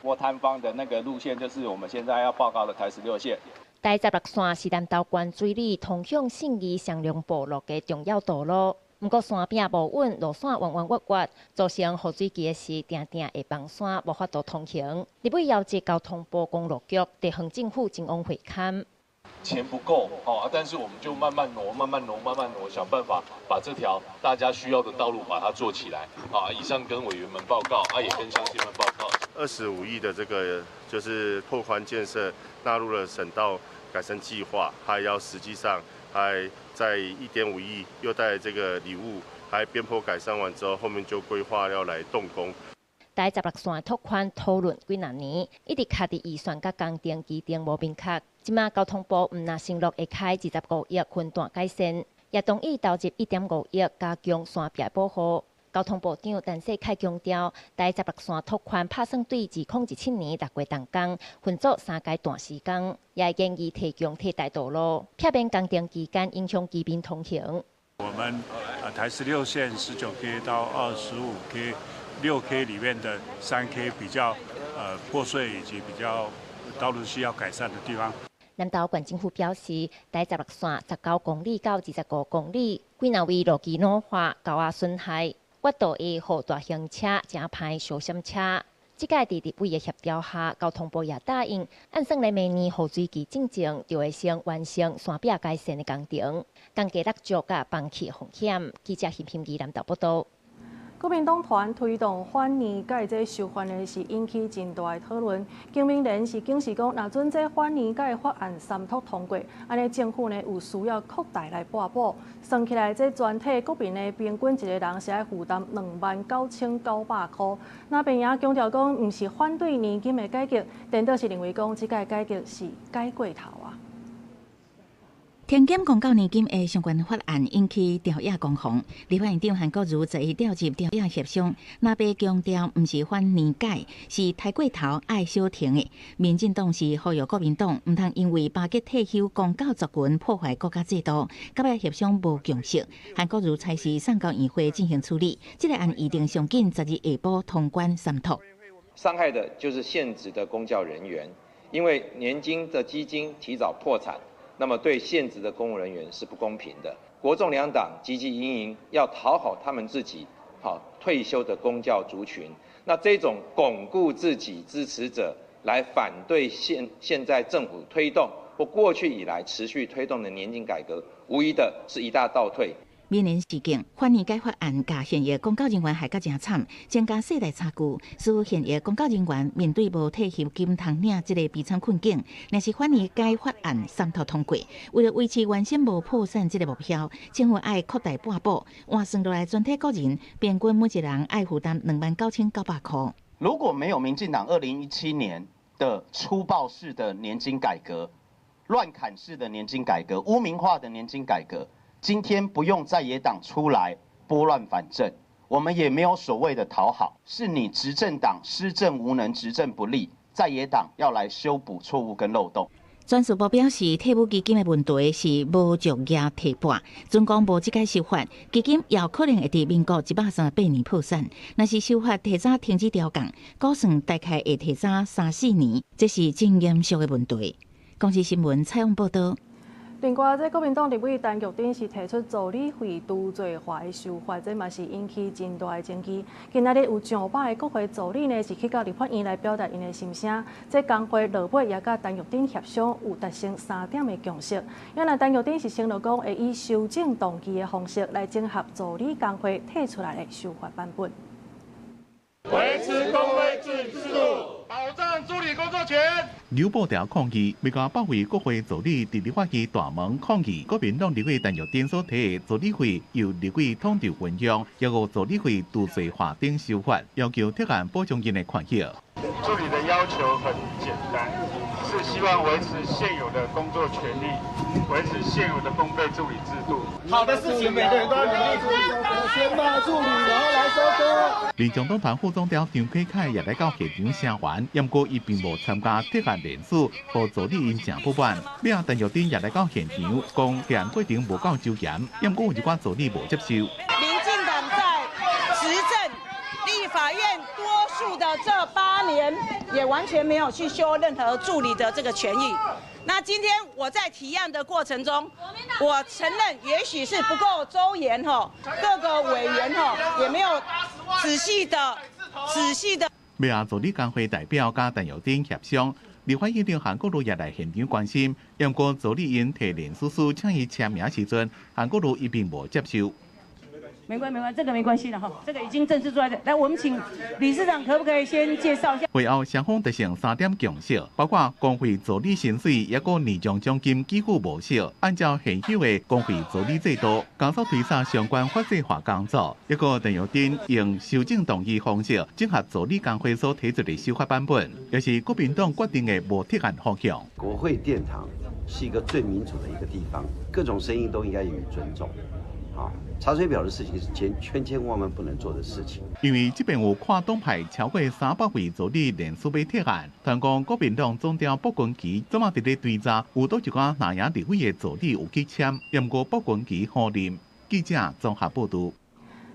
過坍方的那個路線，就是我們現在要報告的台十六線。台十六線是南投縣水里通向信義雙龍部落的重要道路，毋過山壁無穩，路線彎彎彎彎，造成雨水季的時，定定會崩山，無法度通行。立委邀集交通部公路局佇鄉政府前往會勘。錢不夠，哦，但是我們就慢慢挪，慢慢挪，慢慢挪，想辦法把這條大家需要的道路把它做起來。啊，以上跟委員們報告，啊，也跟鄉親們報告。 25億的這個就是拓寬建設納入了省道改善計劃，還要實際上還在1.5億又帶這個禮物，還邊坡改善完之後，後面就規劃要來動工。台十六線拓寬討論幾若年，一直卡佇預算佮工程期程無明確。這馬交通部毋但承諾會開25億分段改善，也同意投入1.5億加強山壁保護。交通部長陳世凱強調，台十六線拓寬拍算對2017年6月動工，分做三階段施工，也會建議提供替代道路，避免工程期間影響居民通行。我們台十六線19K 到25K。6K 裡面的3K 比較破碎以及比較道路需要改善的地方。南投縣政府表示，台十六線19公里到25公里，幾若位路基老化、溝仔損害，越道會予大型車誠歹小閃車。這擺佇立委的協調下，交通部也答應，按算咧明年雨水季進前，就會先完成山壁改善的工程，降低落石佮崩去風險。記者欣欣怡南投報導。國民黨團推動反年改這修法呢，是引起真大的討論。經民聯是警示講，若准這反年改法案三讀通過，按呢政府呢有需要擴大來撥補。算起來，這全體國民的平均一個人是愛負擔29,900箍。那邊也強調講，毋是反對年金的改革，顛倒是認為講這個改革是改過頭啊。停減公教年金的相關法案引起朝野攻防，立法院長韓國瑜十一調入朝野協商，藍白強調毋是反年改，是刣過頭愛小停的。民進黨是呼籲國民黨毋通因為巴結退休公教族群破壞國家制度，到尾協商無共識。韓國瑜差事送交院會進行處理，這個案預定上緊12下晡通關三讀。傷害的就是現職的公教人員，因為年金的基金提早破產。那麼對現職的公務人員是不公平的。國眾兩黨汲汲營營要討好他們自己，好退休的公教族群。那這種鞏固自己支持者來反對現在政府推動或過去以來持續推動的年金改革，無疑的是一大倒退。民明年事件，反年改法案共现役公教人员害甲誠慘，增加世代差距，使現役公教人員面對無退休金通領這个悲慘困境。若是反年改法案三讀通過，為了維持原先無破產這个目標，政府愛擴大撥補，換算落來全體國人平均每一人愛負擔29,900箍。如果沒有民進黨2017年的粗暴式的年金改革、亂砍式的年金改革、污名化的年金改革，今天不用在野黨出來撥亂反正，我們也沒有所謂的討好，是你執政黨施政無能、執政不力，在野黨要來修補錯誤跟漏洞。轉事部表示，退伍基金的問題是無足額提撥，準講無這改修法，基金也有可能會佇民國138年破產。若是修法提早停止調降，估算大概會提早三四年，這是真嚴肅的問題。公視新聞採訪報導。另外，這國民黨立委陳玉珍是提出助理費除罪化的修法，這嘛是引起真大的爭議。今仔日有上百个國會助理呢，是去到立法院來表達𪜶的心聲。這工會落尾也佮陳玉珍協商，有達成三點的共識。因為陳玉珍是承諾講，會以修正動議的方式來整合助理工會提出來的修法版本。維持工會制度，保障助理工作權。扭布條抗議，美國百位國會助理佇立法院大門抗議。國民黨立委陳玉珍所提的助理費由立委統籌分享，抑閣助理費除罪化等修法，要求提案保障𪜶的權益。助理的要求很簡單，是希望維持現有的工作權利，維持現有的公費助理制度。好的事情每個人都要努力。先罵助理，然後來收割。民眾黨團副總召張啟楷也來到現場聲援，不過伊並無參加提案聯署，予助理𪜶誠不滿。尾仔陳玉珍也來到現場，講提案過程無夠周嚴，不過有一寡助理無接受。民進黨在執政立法院多數的這8年，也完全沒有去修任何助理的這個權益。那今天我在提案的過程中，我承認也許是不夠周延哈，各個委員哈也沒有仔細的、仔細的。尾仔助理工會代表佮陳玉珍協商，立法院長韓國瑜也來現場關心，不過助理𪜶提聯署書請伊簽名時陣，韓國瑜伊並無接受。沒關係，沒關係，這個沒關係了哈，這個已經正式出來的。來，我們請理事長可不可以先介紹一下？會後雙方達成三點共識，包括公費助理薪水抑閣年終獎金給付模式，按照現有的公費助理制度，加速推進相關法制化工作。抑閣陳玉珍用修正動議方式，整合助理工會所提出的修法版本，也是國民黨決定的無提案方向。國會殿堂是一個最民主的一個地方，各種聲音都應該予以尊重。啊，查水表的事情是千千千萬萬不能做的事情。因為這邊有跨黨派超過300位助理聯署欲提案，傳講國民黨總召傅崑萁這馬佇咧追查，有佗一寡藍營立委的助理有去簽，毋過傅崑萁否認。記者綜合報導。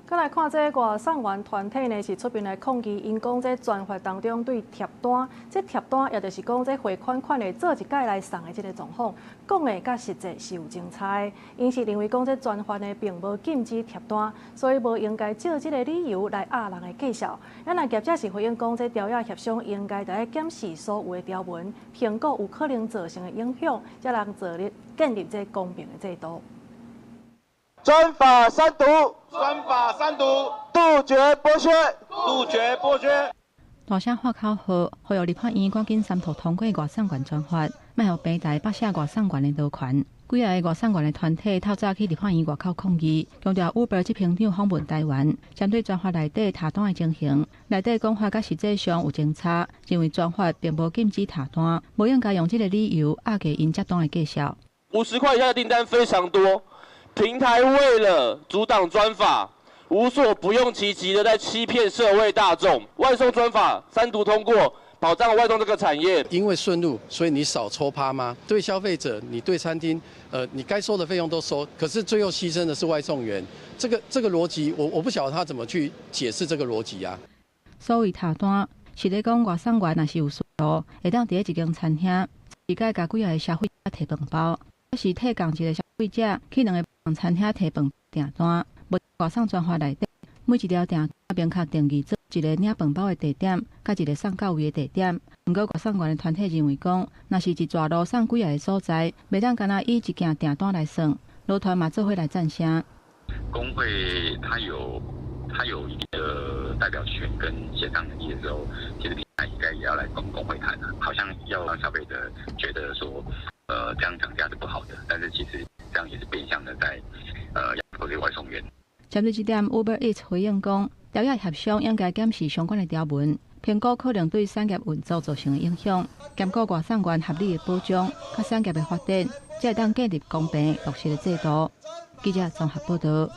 閣來看這外送員團體呢，是出面來抗議，𪜶講這專法當中對貼單，這貼單也就是講這匯款款會做一改來送的這个狀況，講的佮實際是有真差的。𪜶是認為講這專法呢並無禁止貼單，所以無應該借這个理由來壓人的價數。啊，若業者是回應講，這條約協商應該著愛檢視所有的條文，評估有可能造成的影響，才能做立建立這公平的制度。專法三讀，專法三讀，杜絕剝削，杜絕剝削。大聲喊口號，呼籲立法院趕緊三讀通過外送員專法，莫予平台剝削外送員的勞權。幾个外送員的團體透早去立法院外口抗議，強調 Uber 執行長訪問台灣，針對專法內底貼單的情形，內底講法佮實際上有真差，認為專法並無禁止貼單，無應該用這个理由壓低𪜶接單的價數。 50塊以下的訂單非常多。平台為了阻擋專法，無所不用其極的在欺騙社會大眾。外送專法三讀通過，保障外送這個產業。因為順路，所以你少抽趴嗎？對消費者，你對餐廳，你該收的費用都收，可是最後犧牲的是外送員。這個邏輯，我不曉得他怎麼去解釋這個邏輯啊。所謂貼單，是咧講外送員若是有需要，會當佇咧一間餐廳，一改共幾个消費者提飯包，抑是替仝一个消費者去兩个餐廳提飯訂單，無外送專法內底，每一條訂單明確定義做一個領飯包的地點，佮一個送到位的地點。毋過外送員的團體認為講，若是一逝路送幾个所在，袂當干焦以一件訂單來算。勞團嘛做伙來贊聲。工會它有一定的代表權跟協商能力的時候，其實平台應該也要來跟工會談啊。好像要讓消費者覺得說，這樣漲價是不好的，但是其實這樣也是變相的在，壓迫這個外送員。針對這點，Uber Eats 回應講，條約協商應該檢視相關的條文，評估可能對產業運作造成的影響，兼顧外送員合理的保障，佮產業的發展，才會當建立公平落實的制度。記者綜合報道。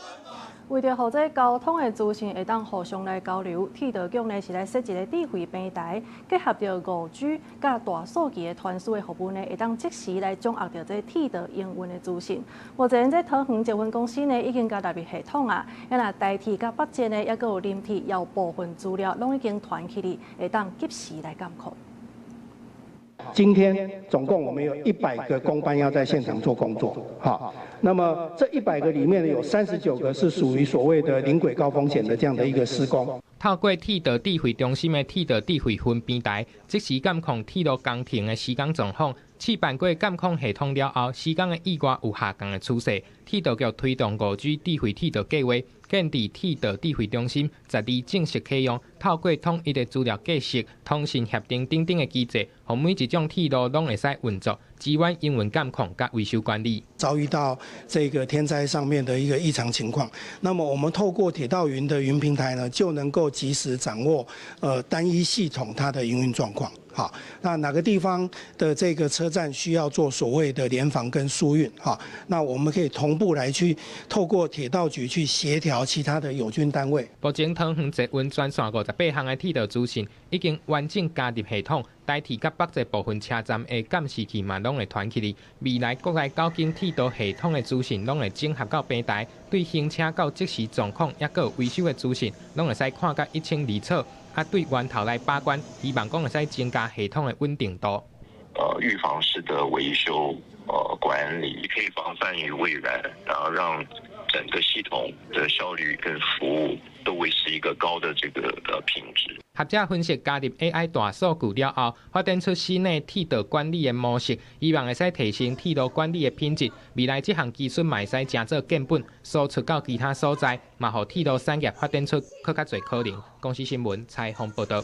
為著予這交通的資訊會當互相來交流，鐵道局呢是來設一個智慧平台，結合著5G 佮大數據的傳輸的服務呢，會當即時來掌握著這鐵道營運的資訊。目前這桃園捷運公司呢已經共納入系統啊，啊若台鐵佮北捷呢，抑閣有林鐵，有部分資料攏已經傳起去，會當及時來監控。今天總共我們有100個工班要在現場做工作，好，那麼這100個裡面有39個是屬於所謂的臨軌高風險的這樣的一個施工。透過鐵道指揮中心的鐵道智慧雲平台，即時監控鐵路工程的施工狀況。試辦過監控系統了後，施工的意外有下降的趨勢。鐵道局推動5G 智慧鐵道計劃，建置鐵道指揮中心，12正式啟用。透過統一的資料格式、通訊協定等等的機制，予每一種鐵路攏會使運作，支援營運監控佮維修管理。遭遇到這個天災上面的一個異常情況，那麼我們透過鐵道雲的雲平台呢，就能夠及時掌握單一系統它的營運狀況。好，那哪個地方的這個車站需要做所謂的聯防跟疏運？哈，那我們可以同步來去透過鐵道局去協調其他的友軍單位。目前桃園捷運全線58項的鐵道資訊已經完整加入系統，台鐵佮北捷部分車站的監視器嘛攏會傳起來。未來國內九間鐵道系統的資訊攏會整合到平台，對行車到即時狀況，抑閣有維修的資訊，攏會使看甲一清二楚。啊，對源頭來把關，希望講會使增加系統的穩定度。預防式的維修，管理可以防範於未然，然後讓整個系統的效率跟服務都維持一個高的這個品質。學者分析加入 AI 大數據了後，發展出新的鐵道管理的模式，希望會使提升鐵路管理的品質。未來這項技術嘛會使成做建本，輸出到其他所在，嘛予鐵路產業發展出閣較濟可能。公視新聞採訪報導。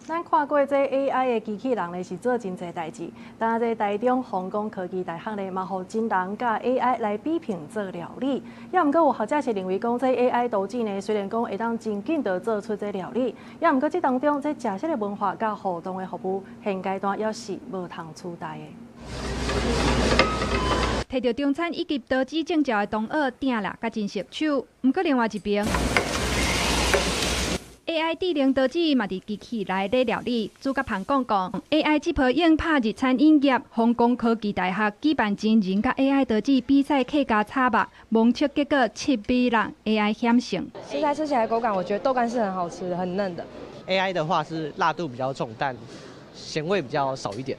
咱看過這 AI 的機器人呢，是做真濟代誌。但這台中弘光科技大學呢，嘛予真人佮 AI 來比拼做料理。抑毋過有學者是認為講，這 AI 刀子呢，雖然講會當真緊就做出這料理，抑毋過這當中這食食的文化佮互動的服務，現階段猶是無通取代的。提著中餐以及刀子證照的同學鼎啦，佮真熟手。毋過另外一邊，AI 智能刀子嘛佇機器內咧料理。主角彭講講，AI 這波用拍入餐飲業，弘光科技大學舉辦真人佮 AI 刀子比賽客家炒肉，盲測結果7比6，AI 險勝。現在吃起來口感，我覺得豆乾是很好吃的，很嫩的。 AI 的話是辣度比較重，但鹹味比較少一點。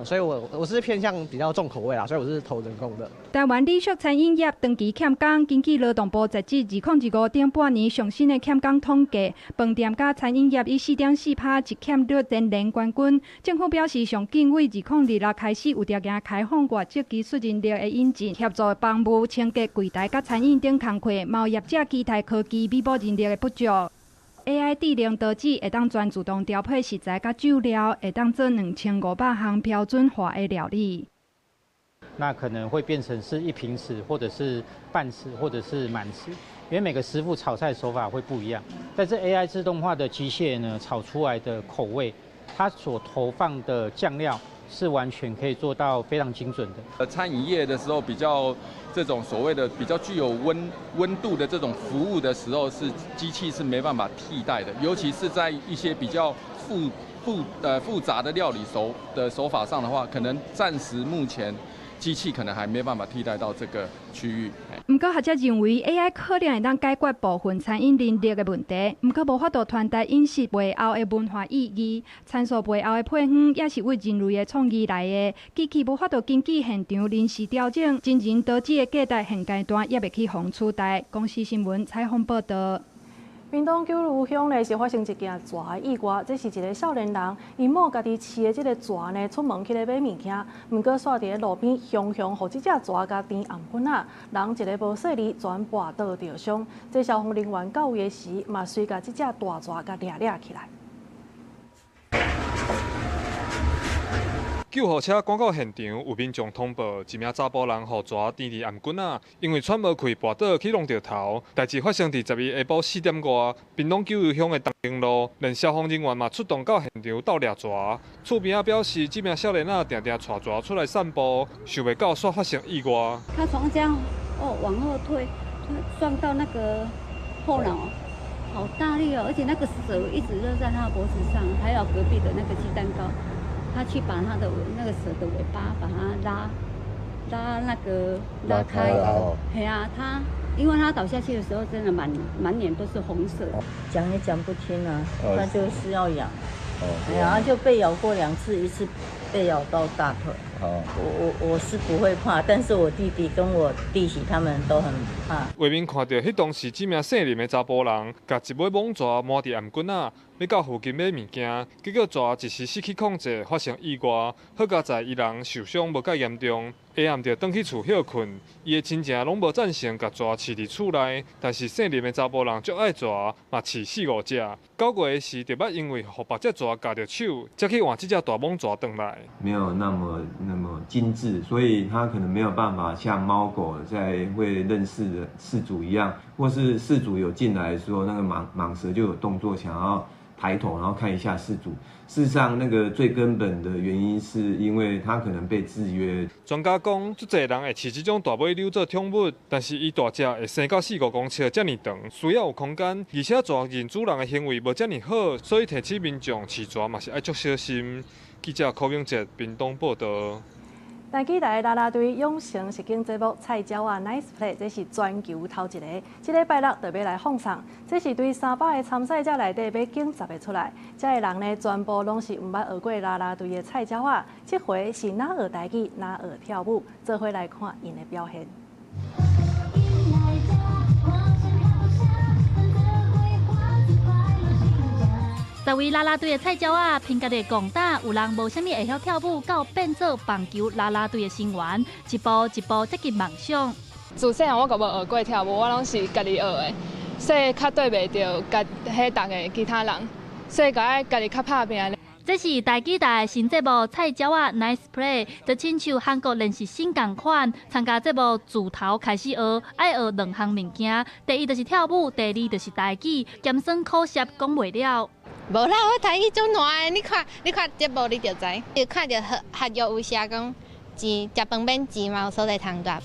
所以我是偏向比較重口味啦，所以我是投人工的。台灣禮俗餐飲業長期欠工，根據勞動部截至2025頂半年上新的欠工統計，飯店佮餐飲業以4.4%積欠率蟬聯冠軍。政府表示，上緊對2026開始有條件開放外籍技術人力的引進，協助房務、清潔、櫃台佮餐飲等工課，嘛有業者期待科技彌補人力的不足。AI 智能刀子會當全自動調配食材佮醬料，會當做2500項標準化的料理。那可能會變成是一平匙，或者是半匙，或者是滿匙，因為每個師傅炒菜手法會不一樣。但是 AI 自動化的機械呢，炒出來的口味，它所投放的醬料是完全可以做到非常精準的。餐飲業的時候，比較這種所謂的比較具有溫度的這種服務的時候，是機器是沒辦法替代的，尤其是在一些比較複雜的料理手法上的話，可能暫時目前機器可能還沒辦法替代到這個區域。毋過學者認為 AI 可能會當解決部分餐飲人力的問題，毋過無法度傳達飲食背後的文化意義。參數背後的配方也是為人類的創意來的，機器無法度根據現場臨時調整，真人刀子的價值現階段猶未去予取代。公視新聞採訪報導。屏東九如鄉呢是發生一件蛇的意外，這是一个少年人，𪜶某家己飼的這个蛇呢出門去咧買物件，毋過煞佇咧路邊雄雄予這隻蛇共甜頷粉仔，人一个無細膩全跋倒著傷。這消防人員到位的時，嘛隨共這隻大蛇共掠掠起來。救護車趕到現場，有民眾通報，一名查埔人予蛇甜佇頷頸仔，因為喘無氣，跋倒去弄著頭。代誌發生佇10日下晡4點外，屏東九如鄉的東寧路，連消防人員嘛出動到現場鬥掠蛇。厝邊仔表示，這名少年仔定定帶蛇出來散步，想袂到煞發生意外。他從這樣哦往後推，撞到那個後腦，好大力哦！而且那個蛇一直都在他脖子上，還有隔壁的那個雞蛋糕。他去把他的那個蛇的尾巴把它拉拉那個拉開，係啊，他因為他倒下去的時候，真的滿滿臉都是紅色。講也講不聽啊，他就是要養，哎呀，就被咬過2次，一次被咬到大腿。我是不會怕，但是我弟弟跟我弟媳他們都很怕。畫面看到，彼當時這名姓林的查埔人，共一尾蟒蛇瞞佇頷頸仔，欲到附近買物件，結果蛇一時失去控制，發生意外。好佳哉，伊人受傷無介嚴重，下暗就轉去厝歇睏。伊的親情攏無贊成，共蛇飼佇厝內，但是姓林的查埔人足愛蛇，嘛飼4、5隻。9月時，就捌因為予別隻蛇咬著手，才去換這隻大蟒蛇轉來。沒有那麼精緻，所以它可能沒有辦法像貓狗在會認識的飼主一樣，或是飼主有進來的時候，那個蟒蛇就有動作想要抬頭，然後看一下飼主。事實上，那個最根本的原因是因為它可能被制約。專家講，足濟人會飼這種大尾鰍做寵物，但是伊大隻會生到4、5公尺遮爾長，需要有空間，而且蛇認主人的行為無遮爾好，所以提醒民眾飼蛇嘛是愛足小心。記者柯明哲屏東報道。台語台啦啦隊養成實境節目《菜鳥仔 Nice Play》，這是全球頭一个，這禮拜六就欲來放送。這是對300个參賽者內底欲揀10个出來，這个人呢，全部攏是毋捌學過啦啦隊的菜鳥仔。這回是若學台語，若學跳舞，做伙來看𪜶的表現。10位啦啦隊的菜鳥仔，憑家己戇膽，有人無啥物會曉跳舞，到變做棒球啦啦隊的成員，一步一步接近夢想。自細漢我閣無學過跳舞，我攏是家己學的，所以較對袂著共彼同的其他人，所以閣愛家己較拍拚。這是台語台新節目《菜鳥仔 Nice Play》，就親像韓國練習生仝款，參加節目自頭開始學，愛學2項物件，第一就是跳舞，第二就是台語，鹹酸苦澀講袂了。無啦，我台語足爛的，你看，你看節目你就知。你看著學約有寫講錢，食飯免錢嘛，有所在通踮。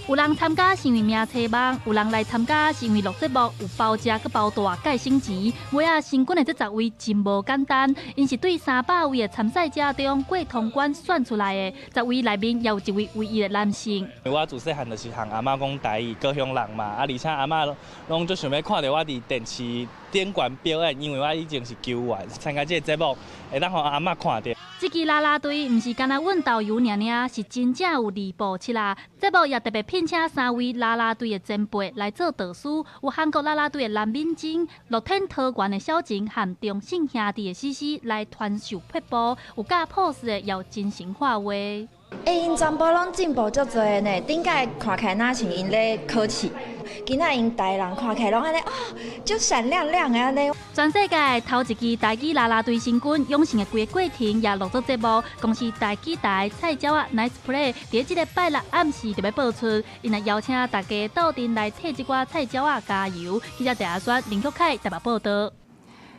有人參加是因為名冊網，有人來參加是因為錄節目有包食閣包住，蓋省錢。尾仔成軍的這10位真無簡單，𪜶是對300位的參賽者中過通關選出來的。10位內面也有一位唯一的男性。我自細漢就是和阿嬤講台語，高雄人嘛，啊，而且阿嬤攏足想欲看著我佇電視頂懸表演，因為我以前是球員，參加這個節目會當予阿嬤看著。這支啦啦隊毋是干焦阮導遊爾爾，是真正有2步七啦。節目也特別聘請3位啦啦隊的前輩來做導師，有韓國啦啦隊的藍敏貞、樂天桃園的小晴和中信兄弟的詩詩來傳授撇步，有教 pose 的，也有真心話話。欸，𪜶全部攏進步足濟呢，頂擺看起來若像𪜶咧考試，今仔𪜶台人看起來攏按呢哦，足閃亮亮的按呢。全世界頭一支台語啦啦隊成軍養成的規个過程也錄做節目，公視台語台菜鳥仔 Nice Play 佇這个拜六暗時就欲播出，𪜶也邀請大家鬥陣來替這寡菜鳥仔加油。記者鄭阿選、林玉凱台北報道。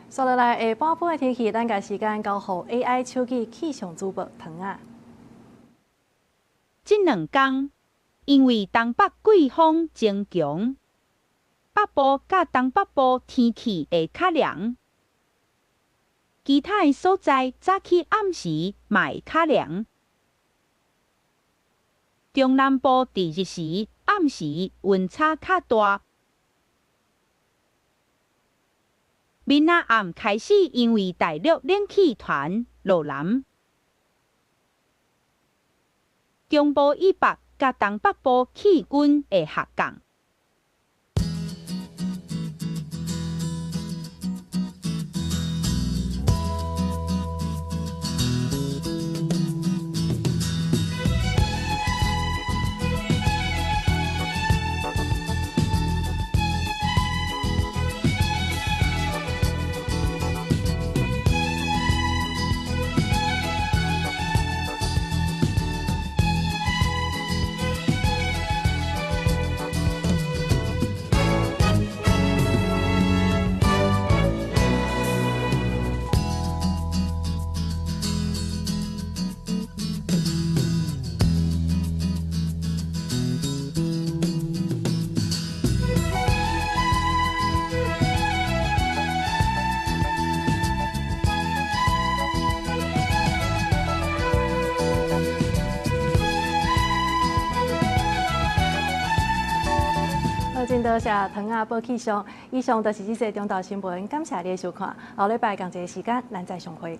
接落來下半晡的天氣，咱共時間交予 AI 手機氣象主播唐仔。這兩工，因為東北季風增強，北部佮東北部天氣會較涼，其他的所在早起暗時嘛會較涼。中南部佇日時、暗時溫差較大。明仔暗開始，因為大陸冷氣團落南，中部以北佮東北部氣溫會下降。好，真多謝唐仔報氣象。以上就是這節中晝新聞，感謝你的收看。後禮拜仝一个時間，咱再相會。